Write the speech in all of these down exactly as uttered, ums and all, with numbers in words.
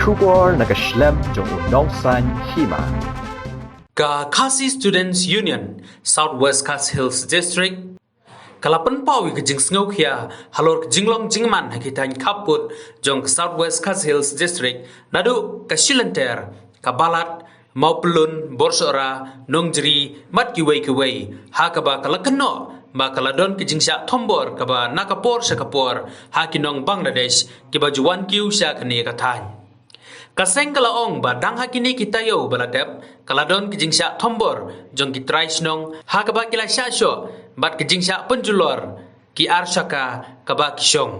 Khubor na ka shlem jong u nongsan hima. Ka Khasi Students Union, South West Khasi Hills District, ka la pynpaw ïa ka jingsngewkhia halor ka jinglong jingman ha ki thaiñ khappud jong ka South West Khasi Hills District, naduh ka Shilynter, ka Balat, Mawpyllun, Borsohra, Nongjri, bad kiwei kiwei, ha kaba ka la kynnoh ba ka la don ka jingshah thombor kaba na ka por sha ka por ha ki nong Bangladesh kiba ju wan kiew sha kane ka thaiñ. Ka seng ka la ong ba dang ha kine ki taïew ba la dep, ka la don ka jingshah thombor jong ki trai shnong, ha kaba ki la shah shoh bad ka jingshah pynjulor ki ar shaka kaba ki shong.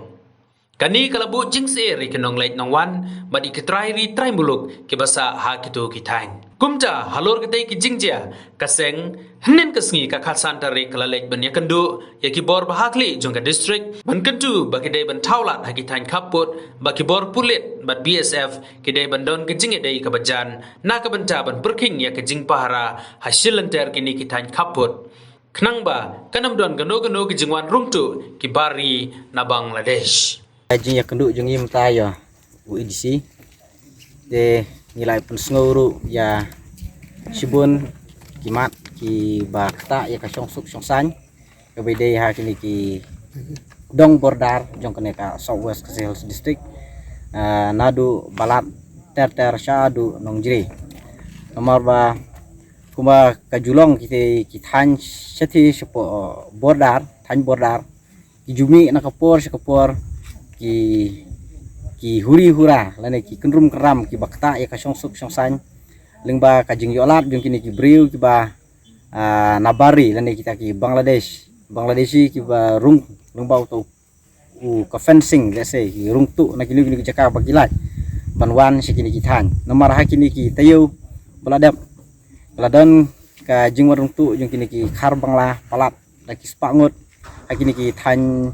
Kane ka la buh jingsyier ïa ki nongleit nongwan bad ïa ki trai ri trai muluk kiba sah ha kito ki thaiñ. Kumta halor katei ki jingjia, ka seng, hynnin ka sngi, ka khatsan tarik, ka la leit ban ïakynduh ïa ki bor ba ha khlieh jong ka district ban kyntu ba ki dei ban thaw lad ha ki thaiñ khappud, ba ki bor pulit bad B S F ki dei ban don ka jingïadei kaba jan na ka bynta ban pyrkhing ïa ka jingpahara ha Shilynter kine ki thaiñ khappud, khnang ba kan ym don kano kano ka jingwan rung tuh ki bar ri na Bangladesh. Ka jingïakynduh jong ngi mynta ïa u A D C, te ngi la pynsngew ruh ïa shibun ki mat kiba ktah ïa ka shongsuk shongsaiñ kaba dei ha kine ki dong border jong kane ka South West Khasi Hills District, ah, naduh Balat ter ter shaduh Nongjri. Namar ba kumba ka ju long kitei ki thaiñ shathie shapoh, eh, border, thaiñ border, ki ju mih na ka por sha ka por ki, ki huri hura lane ki kynrum kynram kiba ktah ïa ka shongsuk shongsaiñ lyngba ka jingïoh lad jong kine ki briew kiba, ah, na bar ri lane kita ki Bangladesh, Bangladeshi kiba rung lyngba uto u ka fencing, let's say, ki rung tuh na kino kino ki jaka ba ki lait ban wan sha kine ki thaiñ. Namar ha kine ki taïew ba la dep, ba la don ka jingwan rung tuh jong kine ki Khar Bangla palat da ki spah ngut ha kine ki thaiñ,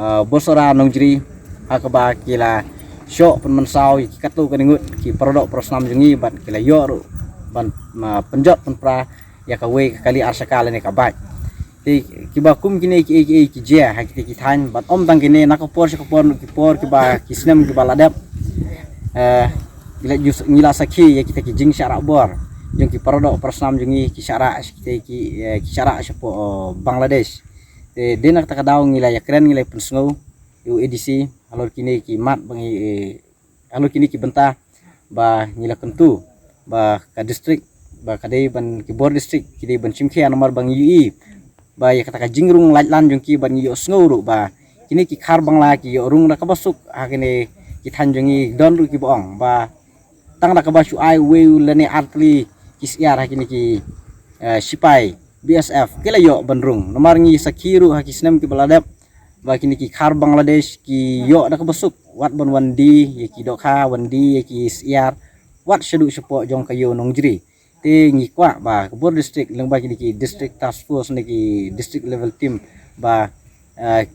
eh, Borsohra, Nongjri, ha kaba ki la shoh pynmynsaw ïa ki katto katne ngut ki paradoh parasnam jong ngi bad ki la ïoh ruh ban, ah, pynjot pynpra ïa kawei ka kali ar shaka lane ka bike. Te kiba kum kine kiei kiei ki jia ha kite ki thaiñ, bad ym tang kine, na ka por sha ka por, ki por kiba, ki snem kiba la dep, eh, ngi la ju, ngi la sakhi ïa kita ki jingshah rah bor jong ki paradoh parasnam jong ngi ki shah rah, kita ki, eh, ki shah rah shapoh, eh, Bangladesh. Te dei na kata ka daw ngi la ïakren, ngi la pynsngew ïa u A D C halor kine ki mat ba ngi, eh, halor kine ki bynta ba ngi la kyntu ba ka district, ba ka dei ban, ki bor district ki dei ban shim khia namar ba ngi ïohi ba ïa kata ka jingrung laitlan jong ki, ba ngi ïohsngew ruh ba kine ki Khar Bangla ki ïoh rung da kaba suk ha kine ki thaiñ jong ngi. Don ruh kiba ong ba tang da kaba shu ai uwei u lane ar tylli ki syiar ha kine ki, eh, shipai B S F ki la ïoh ban rung. Namar ngi sakhi ruh ha ki snem kiba la dep ba kine ki Khar Bangladesh ki ïoh da kaba suk wat ban wan die ïa ki dohkha, wan die ïa ki syiar, wat shaduh shapoh jong ka ïew Nongjri. Te ngi kwah ba ka bor district lyngba kine ki district task force ne ki district level team ba, eh,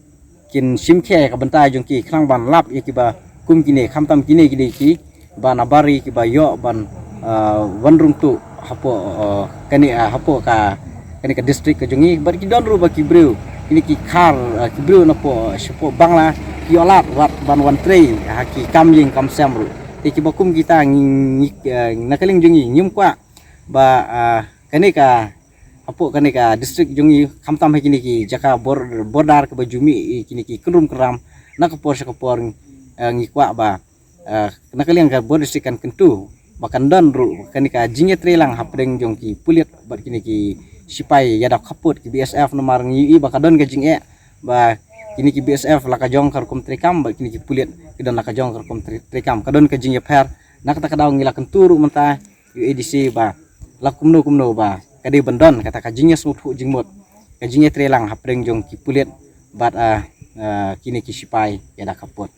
kin shim khia ïa ka bynta jong ki khnang ban lap ïa kiba kum kine, khamtam kine ki dei ki ba na bar ri kiba ïoh ban, ah, wan rung tuh hapoh, ah, kane, ah, hapoh ka, kane ka district ka jong ngi. Bad ki don ruh ba ki briew, kine ki Khar, ah, ki briew napoh, ah, shapoh Bangla, ki ïoh lad wat ban wan trei ha ki kam ïing kam sem ruh. Te kiba kum kita ngi, ngi, ah, na ka liang jong ngi ngim kwah ba, ah, kane ka, hapoh kane ka district jong ngi, khamtam ha kine ki jaka bor-, border kaba ju mih ïa kine ki kynrum kynram na ka por sha ka por, ah, ngi kwah ba, ah, na ka liang ka bor district kan kyntu ba kan don ruh kane ka jingïatreilang hapdeng jong ki pulit bad kine ki shipai ïada khappud, ki B S F, namar ngi ïohi ba ka don ka jingeh ba kine ki B S F la ka jong ka rukom treikam bad kine ki pulit ki don la ka jong ka rukom trei-, treikam. Ka don ka jingïapher. Na kata ka daw ngi la kyntu ruh mynta ïa u A D C ba la kumno kumno ba ka dei ban don kata ka jingïasngewthuh jingmut, ka jingïatreilang hapdeng jong ki pulit bad, ah, ah, kine ki shipai ïada khappud.